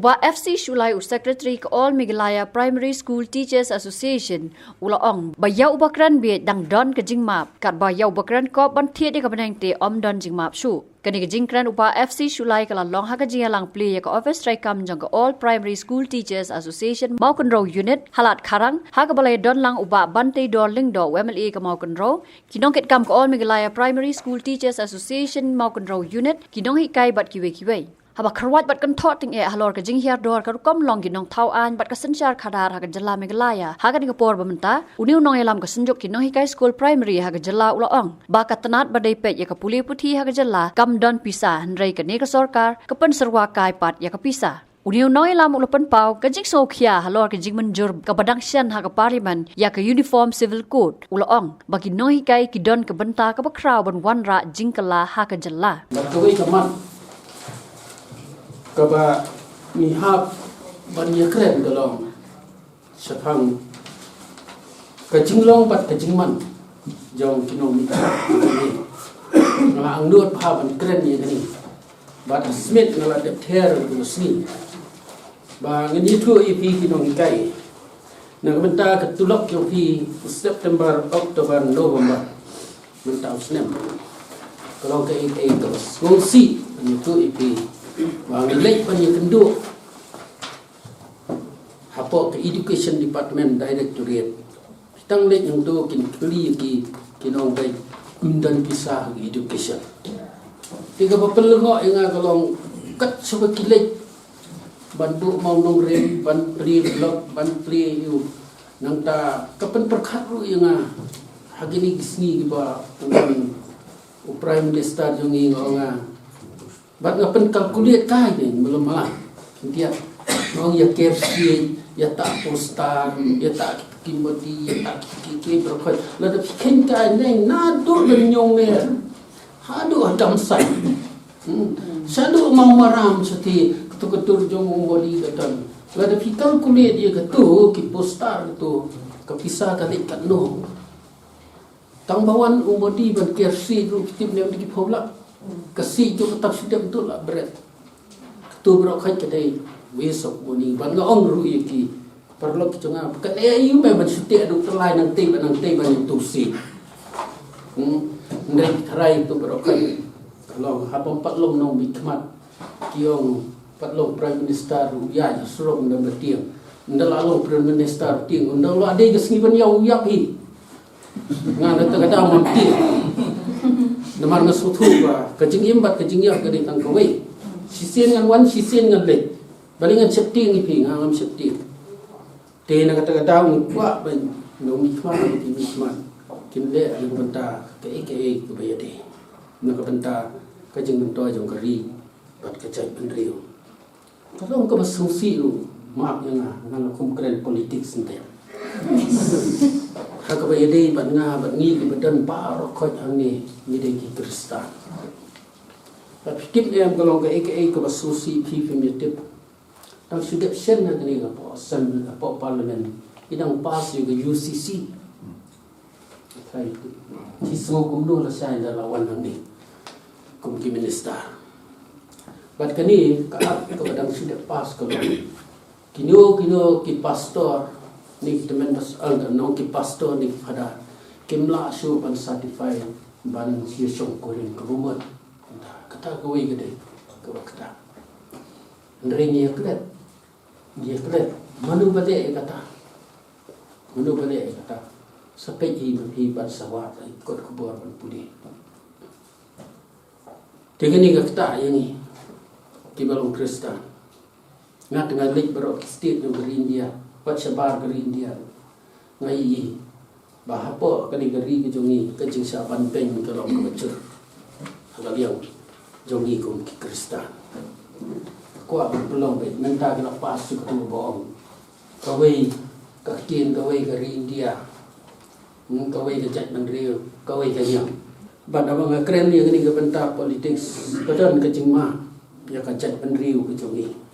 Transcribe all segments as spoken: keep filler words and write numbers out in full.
Bah F C Shullai, u Secretary ka All Meghalaya Primary School Teachers Association, u la ong ba ïa u ba kren bieit dang don ka jingmap, katba ïa u ba kren kop ban thied ïa ka bneng te ym don jingmap shuh. Kane ka jingkren u Bah F C Shullai ka la long ha ka jingïalang plie ïa ka office treikam jong ka All Primary School Teachers Association Mawkynrew Unit ha Lad Kharang, ha kaba la ïadon lang u Bah Banteidor Lyngdoh, u M L A ka Mawkynrew, ki nongkitkam ka All Meghalaya Primary School Teachers Association Mawkynrew Unit, ki nonghikai bad kiwei kiwei. Haba kyrwat bad kynthoh tyngeh halor ka jinghiar dor ka rukom long ki nongthaw aiñ bad ka synshar khadar ha ka jylla Meghalaya ha kane ka por ba mynta, une u nongïalam ka Synjuk ki Nonghikai Skul Primary ha ka jylla u la ong ba ka tnat ba dei peit ïa ka pule puthi ha ka jylla kam don pisa, hynrei kane ka sorkar ka pynsyrwa kai pat ïa ka pisa. Une u nongïalam u la pynpaw ka jingsngewkhia halor ka jingmynjur kaba dang shen ha ka Parliament ïa ka Uniform Civil Code, u la ong ba ki nonghikai ki don ka bynta kaba khraw ban wanrah jingkylla ha ka jylla. Bad kawei ka mat kaba ngi hap ban ïakren ka long shaphang ka jinglong bad ka jingman jong ki nongmihkhmat. Nga la angnud bha ban kren ïa kane. Bad ha Smit nga la dep ther ha kane ka sngi ba ngan ïathuh ïa phi ki nonghikai, na ka bynta ka tulop jong phi u September, October, November mynta u snem, ka long kaei kaei kaba sngewsih ban ïathuh ïa phi ba ngi leit ban ïakynduh hapoh ka Education Department Directorate. Tang leit nangto kin kylli ki, ki nong bai ym don pisa ha ka education. Te kaba pynlyngngoh ïa nga ka long kat shaba ki leit ban buh mawnongrim, ban plie block, ban plie ïa u. Nangta ka pynpyrkhat ruh ïa nga ha kine ki sngi kiba u Prime Minister jong ngi nga ong nga Bad nga pyn-calculate kai ne, mala mala. Ntiat. Nong ïa ker shi, ïa ta poster, ïa ta ki modi, ïa ta ki ki ki berkhoi. Lada phi khein kai ne, naduh Lynñiewmer haduh Damsait. Hmm. Shaduh Mawmaram shati, katu katu jong u modi katan. Lada phi calculate ïa katu ki poster katu, ka pisa ka leit katno. Tang ba wan u modi ban ker shi ruh ki tip ne ki phob la. Ka shi tu ka tap shi dem tu la bret. Tu bro khai ka dei waste of money. Ban nga ong ruh ïa ki paralok ki jong nga. Ka dei ïa u me ban shu teh duk tylli nang tei ban nang tei ban tu shi. Hmm. Ndai tharai tu bro khai. Ka long hapdeng pat long nongmihkhmat. Ki ong pat long Prime Minister u ïa ïa surok nda ba tieng. Nda la long Prime Minister tieng. Nda la dei ka sngi ban ïa u ïap hi. Nga na ta ka daw mon tieng. Namar nga sngewthuh ba ka jingim bad ka jingïap ka dei tang kawei. Shisien ngan wan, shisien ngan leit. Balei ngan sheptieng ïa phi, nga ngam sheptieng. Te na kata ka daw ngi kwah ban nongmihkhmat, nongmihkhmat kin leh na ka bynta kaei kaei kaba ïadei, na ka bynta ka jingmyntoi jong ka ri bad ka jaitbynriew. Ka long kaba sngewsih ruh, map ïa nga, nga la kum kren politics nte. Ha kaba ïadei bad nga bad ngi kiba don baroh khoit hangne ngi dei ki Khristan. Bad phi tip ne em ka long kaei kaei kaba sngewsih phi phim ïa tip. Tang shu dep shen na kane ka pok assembly, ka pok parliament. I dang pass ïa ka U C C. Try to. Ki sngew kumno lashai da la wan hangne kum ki minister. Bad kane ka act kaba dang shu dep pass ka long. Kino kino ki pastor ne ki tymmen pas-, ah, no ki pastor ne ki father. Kim lah shuh ban certify ban ïashong kurim ka bumut. Kata kawei ka dei kaba kata. Hynrei ngi ïa klet. Ngi ïa klet. Mano ba leh ïa kata? Mano ba leh ïa kata? Sa peit hi ma phi ban sa wad ïa kot khubor ban pule. Te kane ka kata ïa ngi kiba long Khristan. Nga te nga leit baroh ki state jong ka ri India, wat shabar ka ri India. Nga ïohi ba hapoh kane ka ri ka jong ngi ka jingshah ban beiñ ka long kaba jur ha ka liang jong ngi kum ki Khristan. Kwah ban pynlong beit mynta ki la pass sha katu ba ong kawei ka ktien, kawei ka ri India, hmm, kawei ka jaitbynriew, kawei ka niam. Bad haba nga kren ïa kane ka bynta politics ka don ka jingma ïa ka jaitbynriew ka jong ngi.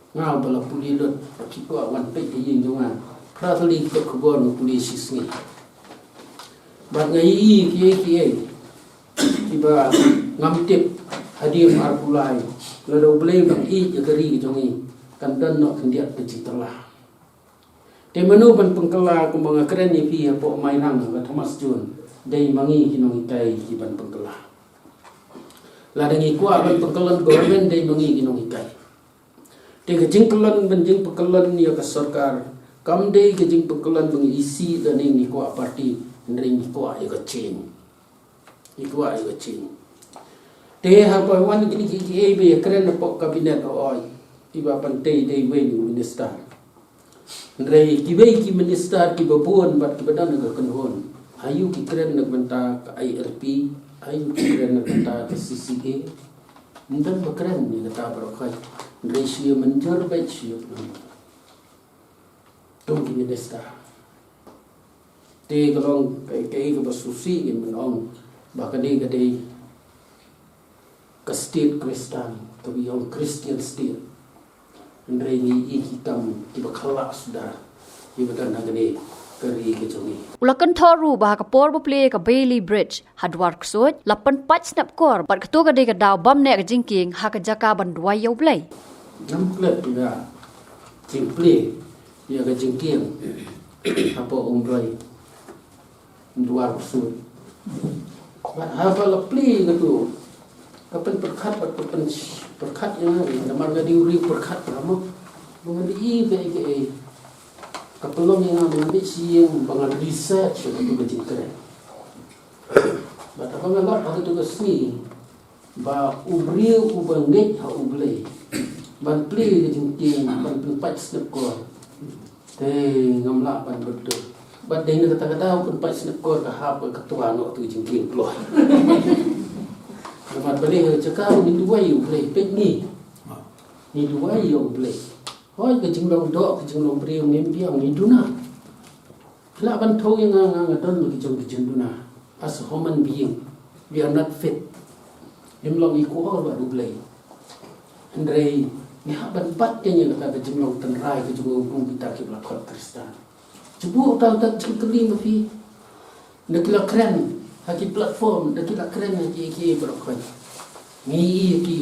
Nga ba la pule lut, ba ki kwah wan peit ka ïing jong nga. Phra tylli ki kot khubor nga pule shi sngi. Bad nga ïohi kiei kiei kiba ngam tip hadien arphew lai. Lada U Blei u dang ïeit ïa ka ri ka jong ngi, kan don noh khyndiat ka jingkylla. Te mano ban pynkylla? Kumba nga kren ïa phi hapoh Mairang, ka Thomas Jones, dei ma ngi ki nonghikai ki ban pynkylla. Lada ngi kwah ban pynkylla government, dei ma ngi ki nonghikai. Te ka jingkylla ban jingpynkylla ïa ka sorkar kam dei ka jingpynkylla ba ngi isih da ngi kwah party, hynrei ngi kwah ïa ka change. Ngi kwah ïa ka change. Te haba wan kine kiei kiei ba ïakren hapoh cabinet, oi, i Bah Pynthei dei wei u minister. Hynrei kiwei ki minister kiba bun bad kiba don ha ka kynhun, aïu ki kren na ka bynta ka I R P, aïu ki kren na ka bynta ka C C A. Ym don ba kren ïa kata baroh khoit. Hynrei shu ïa mynjur beit shu ïa pynlong. Kum ki minister. Te ka long kaei kaei kaba sngewsih, ngin ong ba kane ka dei ka state Khristan, kaba ong Christian state. Hynrei ngi i ki kam kiba khlak suda kiba don ha kane ka ri ka jong ngi. U la kynthoh ruh ba ha ka por ba plie ka Bailey Bridge ha Dwar Ksuid, la pynpait snep kor bad kato ka dei ka daw bym neh ka jingkieng ha ka jaka ban duwai ïa U Blei. Ngam klet ïa ka jingplie ïa ka jingkieng hapoh Umbroi, Dwar Ksuid. Bad haba la plie kato, ka pynpyrkhat bad ka pynpyrkhat ïa nga, namar nga dei u riew pyrkhat ka mo. Ba nga dei kaei kaei, ka pynlong ïa nga ba nga dei sha ïing ba ngan research ïa kato ka jingkren. Bad haba nga lap ha kato ka sngi ba u briew uba ngeit ha U Blei ban plie ka jingkieng, ban pynpait snep kor, te ngam lah ban bynta. Bad dei na kata ka daw pynpait snep kor ka hap ka twa noh tu jingkieng kloi. Namar balei? Ha ka jaka ngi duwai ïa U Blei, peit ngi, ngi duwai ïa U Blei. Hooid, ka jinglong doh, ka jinglong briew ngim biang, ngi duna. Lah ban thew ïa nga, nga, nga don la ki jong ki jingduna. As a human being, we are not fit. Ngim long equal bad U Blei. Hynrei ngi hap ban bat ïa kata ka jinglong tynrai ka jong u, kum kita kiba la khot Khristan. Shu buh uta uta jingkylli ma phi. Da ki la kren ha ki platform, da ki la kren ha ki, ki baroh khoit. Ngi i ki,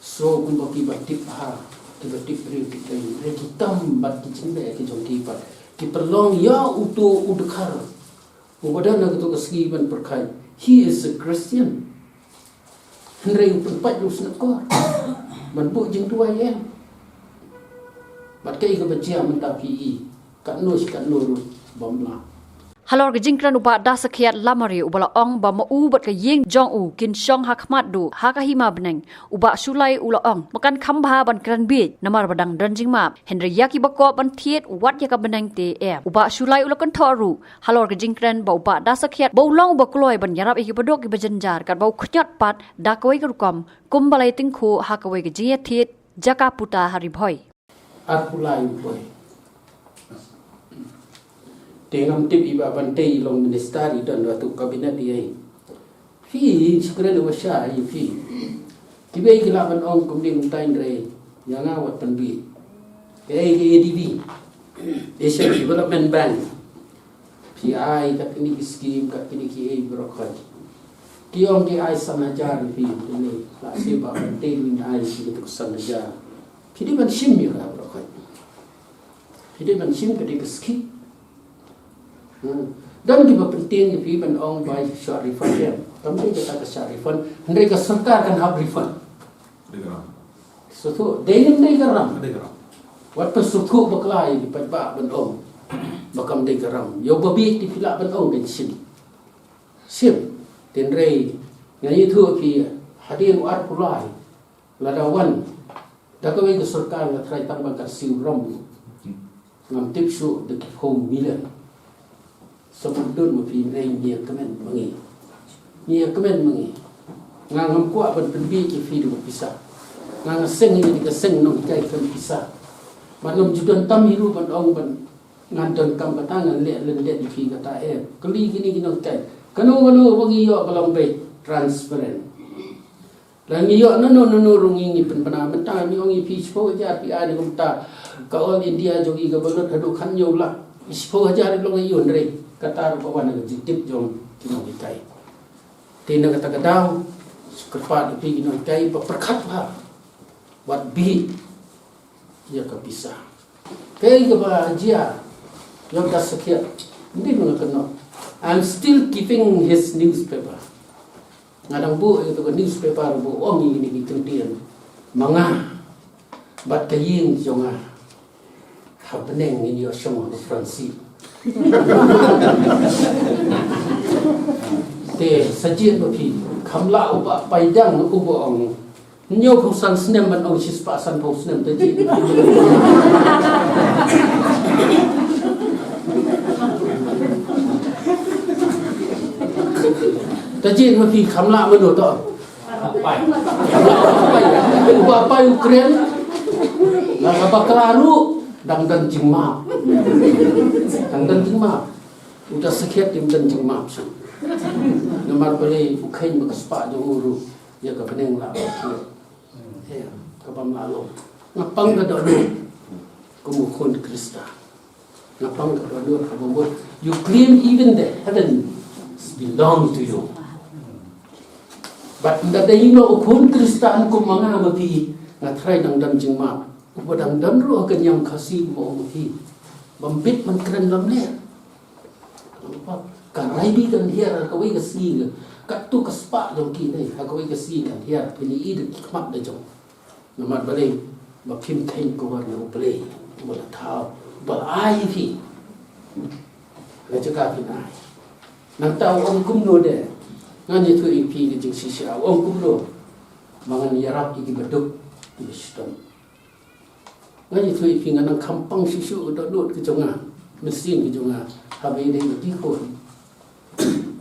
so kumba kiba tip bha, kiba tip briew tip blei. Hynrei ki tam bad ki jingbeh ki jong ki pat, ki pynlong ïa uto u dkhar uba don ha kato ka sngi ban pyrkhat, he is a Christian. Hynrei u pynpait u snep kor ban buh jingduwai ïa em. Bad kaei kaba jia mynta phi i, katno shi katno ruh bym lah. Halor ka jingkren u Bah Dasakhiat Lamare, uba la ong ba ma u bad ka ïing jong u kin shong ha khmat duh ha ka hima bneng, u Bah Shullai u la ong ba kan kham bha ban kren bieit namar ba dang don jingmap. Hynrei ïa kiba kwah ban thied wat ïa ka bneng te em. U Bah Shullai u la kynthoh ruh halor ka jingkren ba u Bah Dasakhiat ba u long uba kloi ban ïarap ïa kiba duk kiba jynjar, katba u khñiot pat da kawei ka rukom kumba la ïatyngkhuh ha kawei ka jingïathied jaka puta ha Ri Bhoi. Arphew lai u poi. Te ngam tip i Bah Pynthei i long minister, i don ha tu kabinet i ei. Phi, shi kren ba sha i phi. Kiwei ki lah ban ong kumne kumtai, hynrei ïa nga wat pynbiej. Kaei ka A D B, Asian Development Bank, phi ai kat kine ki skim, kat kine ki ei baroh khoit. Ki ong ki ai san hajar ïa phi, kine la shu Bah Pynthei ruh i ai ïa phi kata ka san hajar. Phi dei ban shim ïa ka baroh khoit. Phi dei ban shim kata ka skim. Hmm. Don kiba pyntieng ïa phi ban ong ba short refund ïa. Kam dei kata ka short refund, hynrei ka sorkar kan hap refund. Dei ka ram. Sngewthuh, dei ne ym dei ka ram? Dei ka ram. Wat pynsngewthuh bakla ïa ki paidbah ban ong ba kam dei ka ram. Ïa uba bieit te phi lah ban ong kan shim. Shim. Hynrei nga ïathuh ïa phi, hadien u arphew lai, lada wan da kawei ka sorkar, nga tharai tang ba kan siew ram. Ngam tip shuh da ki phew million. Sa mutdur ma phi, hynrei ngi ïa kmen ma ngi. Ngi ïa kmen ma ngi. Nga ngam kwah ban pynbiej ïa phi da ka pisa. Nga nga seng ïa ka seng nonghikai ka pisa. Ban ngam ju don tam hi ruh ban ong ba ngan donkam kata, ngan leh lyndet ïa phi kata, eh. Kylli kine ki nonghikai. Kano kano ba ngi ïoh ka long beit transparent. Lada ngi ïoh nano nano ruh ngi, ngi pynbna. Mynta ngi ong ïa phi shiphew hajar phi ai na ka bynta ka All India jong ngi kaba lut haduh khathynñiew lak. Shiphew hajar i long aïu, hynrei kata ruh ka wan na ka jingtip jong ki nonghikai. Te na kata ka daw, shu kyrpad ïa phi ki nonghikai ba pyrkhat bha. Wat bieit. ïa ka pisa. Kaei kaba jia ïa u Da Sakhiat? Ym dei ba nga kynnoh. I'm still keeping his newspaper. Nga dang buh ïa ka newspaper ba ong ïa kine ki kyntien. Ma nga bad ka ïing jong nga ha bneng ngin ïoh shong ha ka front seat. Te sa jied ma phi, kham lah u Bah Paidang uba ong hynñiewphew san snem ban ong shispah sanphew snem, te jied. Te jied ma phi, kham lah mano to. Bah Pai. Bah Pai. Bah Pai u kren. Nga ka bakla ruh dang don jingmap. Dang don jingmap. U Da Sakhiat ym don jingmap shuh. Namar balei? U kheiñ ba ka spah jong u ruh ïa ka bneng la ba khlieh. Ïa, ka bym lah long. Nga pang ka dohnud kum u khun Khristan. Nga pang ka dohnud kaba mut, you claim even the heavens belong to you. Bad ynda dei ma u khun Khristan kum ma nga ma phi, nga tharai dang don jingmap. Uba dang don ruh ha ka niam Khasi uba ong ma phi, bym bit ban kren lamler. Ka rai bha kan hiar ha kawei ka sngi, katto ka spah jong ki ne ha kawei ka sngi kan hiar, phin ïohi da ki khmat da jong. Namar balei? Ba phim kheiñ kawei na U Blei uba la thaw, uba la ai ïa phi. La jaka phin ai. Nangta u ong kumno de? Ngan ïathuh ïa phi ka jingshisha. U ong kumno? Ba ngan ïarap ïa ki baduk, ïa ki shitom. Ngan ïathuh ïa phi, nga nang kham pang shuh shuh ka dohnud ka jong nga, mynsiem ka jong nga, haba ïadei bad ki khun.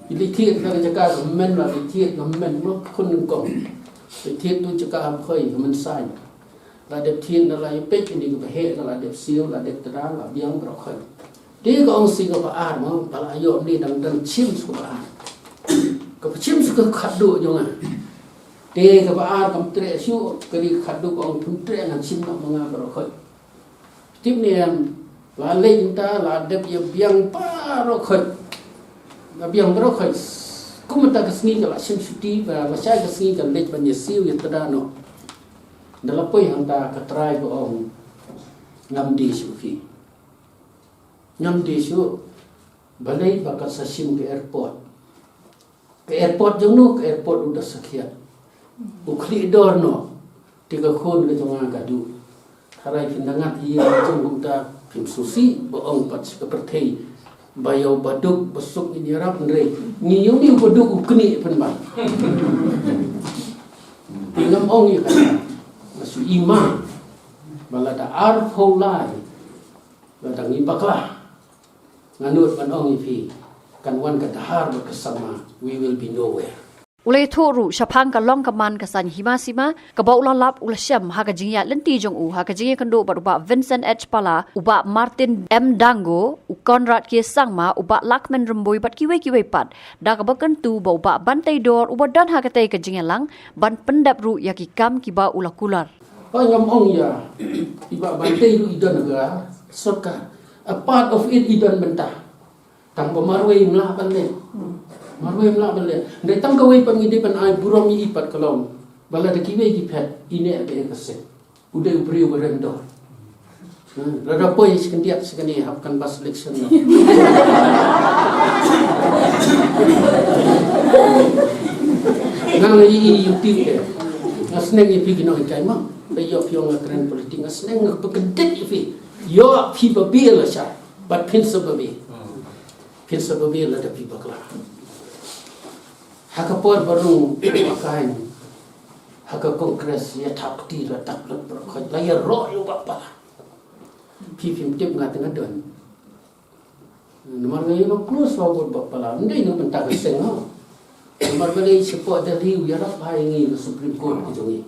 Ki leit thied ha ka jaka ka hynmen, la leit thied ka hynmen, mo, khun nyngkong. Leit thied tu jaka ha Bhoi, ha Mynsaiñ. La dep thied na la ïa peit ïa ka baheh, la dep siew, la dep tda, la biang baroh khoit. Te ka ong shi kaba ar, mo, ba la ïoh mynne dang dang chim shu kaba ar. Kaba chim shu ka khatduh jong nga. Te kaba ar kam treh shuh, ka dei ka khatduh ka ong phim treh, ngan chim noh ma nga baroh khoit. Tip ne em, la leit mynta la dep ïa biang baroh khoit. La biang baroh khoit. Kum mynta ka sngi ka la shim shuti, ba la shai ka sngi ka leit ban ïa siew ïa tda noh. Ynda la poi hangta ka trai ka ong, ngam die shuh phi. Ngam die shuh. Balei? Ba ka sa shim ka airport. Ka airport jong no? Ka airport u Da Sakhiat. U khlieh dor noh. Te ka khun ka jong nga ka duh. Tharai phin da ngat ïa ka jong kumta, phim sngewsih ba ong pat sha ka pyrthei ba ïa u baduk ba suk ngin ïarap, hynrei ngi ïohi u baduk u knieh pynban. Te ngam ong ïa kata. Nga shu ïohi ba lada arphew lai lada ngi bakla, nga nud ban ong ïa phi, kan wan ka dahar bad ka samma, we will be nowhere. U la ïathuh ruh shaphang ka long ka man ka saiñ hima sima kaba u la lap u la shem ha ka jingïaid lynti jong u ha ka jingïakynduh bad u Bah Vincent H Pala, u Bah Martin M Dango, u Conrad K Sangma, u Bah Lakmen Rymbui bad kiwei kiwei pat, da kaba kyntu ba u Bah Banteidor uba don ha katei ka jingïalang ban pyndep ruh ïa ki kam kiba u la kular. Ba ngam ong ïa i Bah Bantei ruh i don ha ka sorkar. A part of it i don mynta. Tang ba marwei ym lah ban leh. Marwei ym lah ban leh. Hynrei tang kawei pat ngi dei ban ai burom ïa i pat ka long ba lada kiwei ki phet, i neh beit ïa ka seng. U dei u briew ba rem dor. Hmm, lada poi shi khyndiat shi kane hap canvass election noh. Nga nga ïohi ïa u tip te. Nga sneng ïa phi ki nonghikai ma. Ba ïoh phi ong nga kren politik, nga sneng, nga pynkyndiat ïa phi. Ïoh phi babe lashai. Bad phin sa babe. Phin sa babe lada phi bakla. Ha ka por ba rung Bah Kain ha ka Congress, ïa thap kti la thap lut baroh khoit, la ïaroh ïa u Bah Pala. Phi phim tip nga te nga don. Namar nga ïa long close bha bad u Bah Pala. Ym dei na ka bynta ka seng, ha. Namar balei? Shapoh Delhi u ïarap bha ïa ngi na Supreme Court ka jong ngi.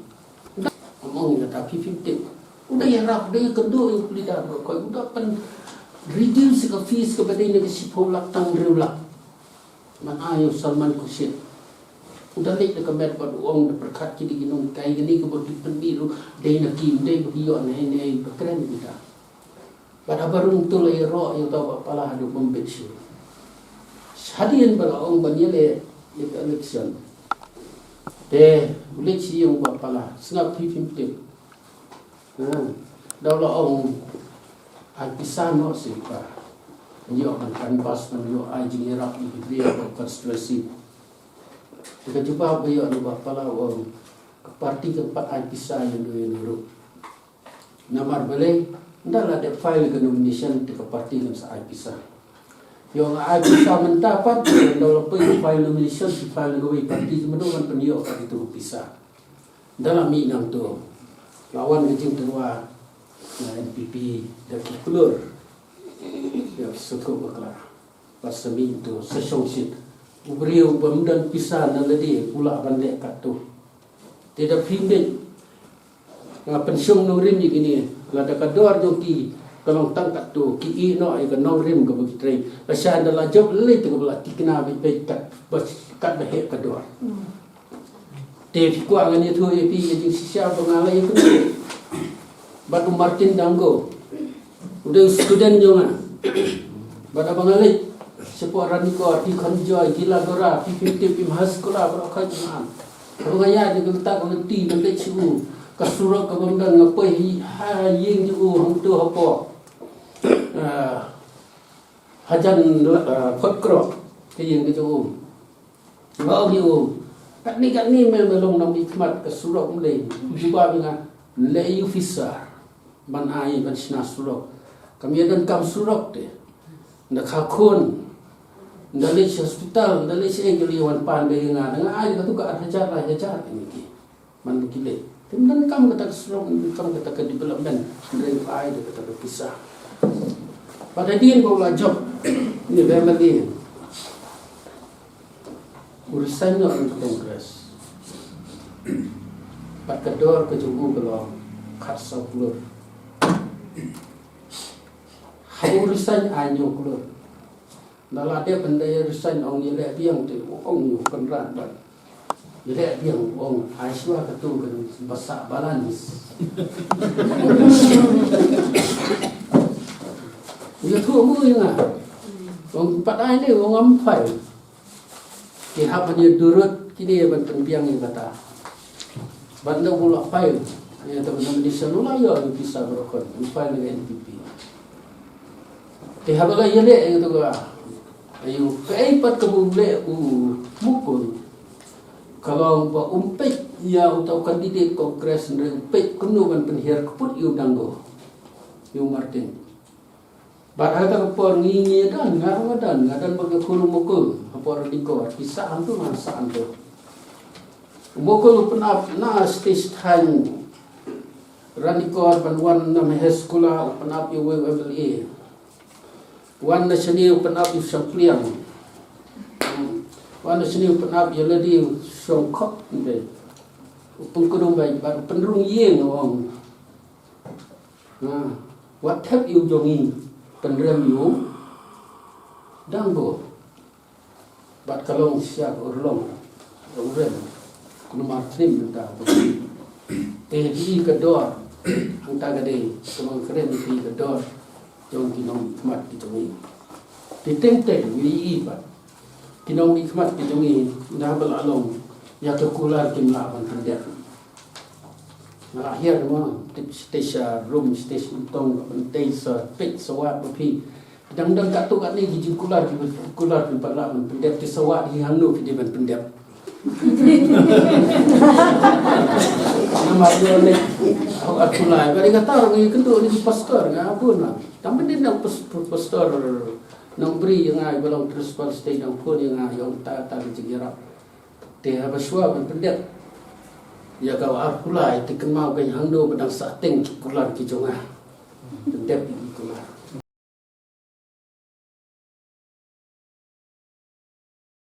Ngam ong ïa kata, phi phim tip. U da ïarap, u da ïakynduh ïa u pleader baroh khoit, u da pyn reduce ka fees kaba dei na ka shiphew lak tang hynriew lak. Ban ai u Salman Khurshid. U da leit da ka met bad u ong da pyrkhat ki dei ki nonghikai, kane kaba ki pynmih ruh dei na ki, ym dei ba ki ïoh na ei na ei, ba kren kita. Bad haba rung to la ïaroh ïa uta u Bah Pala haduh bym bit shuh. Hadien ba la ong ban ïaleh ïa ka election, te u leit sha ïing u Bah Pala, sngap, phi phim tip. Ha. Daw la ong ai pisa noh seh pa. Ïoh ban canvass, ban ïoh ai jingïarap ïa ki briew ha constituency. Te ka jubab ba ïoh na ba palat ong ka party kam pat ai pisa ïa no ïa no ruh. Namar balei, ynda la dep file ka nomination te ka party kam sa ai pisa. Ïoh nga ai pisa mynta pat, ynda la poi ka file nomination, ki file na kawei party, ki mano ban pynïoh pat ïa tu ka pisa. Ynda la mih nangto, la wan ka jingtyrwa na N P P da ki klur. Ïa ki sngewthuh bakla. Ba sa mih to sa shongshit. U briew bym don pisa na lade u lah ban leh katto. Te da phi bit nga pynshong nongrim ïa kine, lada ka dor jong ki ka long tang katto, ki ïeh noh ïa ka nongrim kaba ki trei. Lashai ynda la jop lei te kaba la thikna beit beit kat ba, kat ba heh ka dor. Te phi kwah ngan ïathuh ïa phi ïa ka jingshisha ba nga la ïakynduh bad u Martin Dango. U dei u student jong nga. Bad haba nga leit shapoh Ranikor, phi Khonjoy, Gilagora, phi Pimtip, phi Mahaskula, baroh khoit nga. Haba nga ïaid na kata ka lynti, nga leit sha u, ka surok kaba ym don, nga poi ha ïing jong u hangto hapoh, ah, hajan, ah, Khot Krok, ka ïing ka jong u. Nga ong ïa u, katne katne me, me long nongmihkhmat ka surok, ym lei. Jubab ïa nga, lei ïa u officer ban ai ban shna surok. Kam ïa donkam surok te. Ynda kha khun, ynda leit sha hospital, ynda leit sha, eh, ki la ïa wan pan beit ïa nga. Ynda nga ai katto ka ar hajar lai hajar ïa ki. Man ba ki leit. Te ym donkam kata ka surok, ym donkam kata ka development. Hynrei ai da kata ka pisa. Bad hadien ba u la jop, ne ba ma dien, u resign noh na ka Congress. Bad ka dor ka jong u ka long khatsaw klur. Haba u resign ai hynñiew klur. Ynda la dep ban da ïa resign, ong ïaleh biang te, ong ïa u Conrad bad ïaleh biang, ong ai shuwa katto kan ba sah balance. Ïathuh mo ïa nga. Ong pat ai ne, ong ngam file. Ki hap ban ïa durut kine ban pynbiang ïa kata. Ban da u la file ïa kata ban nomination, u la ïoh ïa u pisa baroh khoit, u file ïa ka N P P. Te haba la ïaleh ïa kata ka, aïu, kaei pat kaba u leh u Mukul, ka long ba um peit ïa uta u candidate Congress, hynrei u peit kumno ban pynhiar kput ïa u Dango, ïa u Martin. Bad ha kata ka por ngi, ngi don, nga ruh nga don, nga don bad ka khun u Mukul ha por Ranikor, ki sah hangto, nga sah hangto. U Mukul u pynap na stage thaiñ Ranikor ban wan na Mahaskula, u pynap ïa uwei u M L A. Wan na shane u pynap ïa u Shangpliang. Wan na shane u pynap ïa lade u Shongkop, u Pynkhadum bad u pynrung ïing, u ong. Wat thep ïa u jong ngi, pynrem ïa u Dango. Bad ka long shisha ka urlong, ka urlong. Kulmar trim mynta. Te dei ka dor, hangta ka dei, ka long kren dei ka dor jong ki nongmihkhmat ki jong ngi. Te teng teng ngi ïohi pat ki nongmihkhmat ki jong ngi, ynda ba la long ïa ka kular kim lah ban pyndep. Nga la hiar mo, tip stage, ah, room stage, untong ban tei sa peit sa wad ba phi. Dang dang katto katne ki jingkular ki, kular ki pat lah ban pyndep, te sa wad hi hangno phi dei ban pyndep. Namar ïoh leh ha ar kulai, ba dei kata ruh ngi kynduh ïa ki pastor, nga bun ma. Tang ban dei nang pas-, pastor Nongbri ïa nga, ba long principal stage, nang phone ïa nga ïa kata ka jingïarap. Te haba shuwa ban pyndep ïa ka ar kulai, te kynmaw kein hangno ba dang sah teng ki kular ki jong nga. Pyndep ïa ki kular.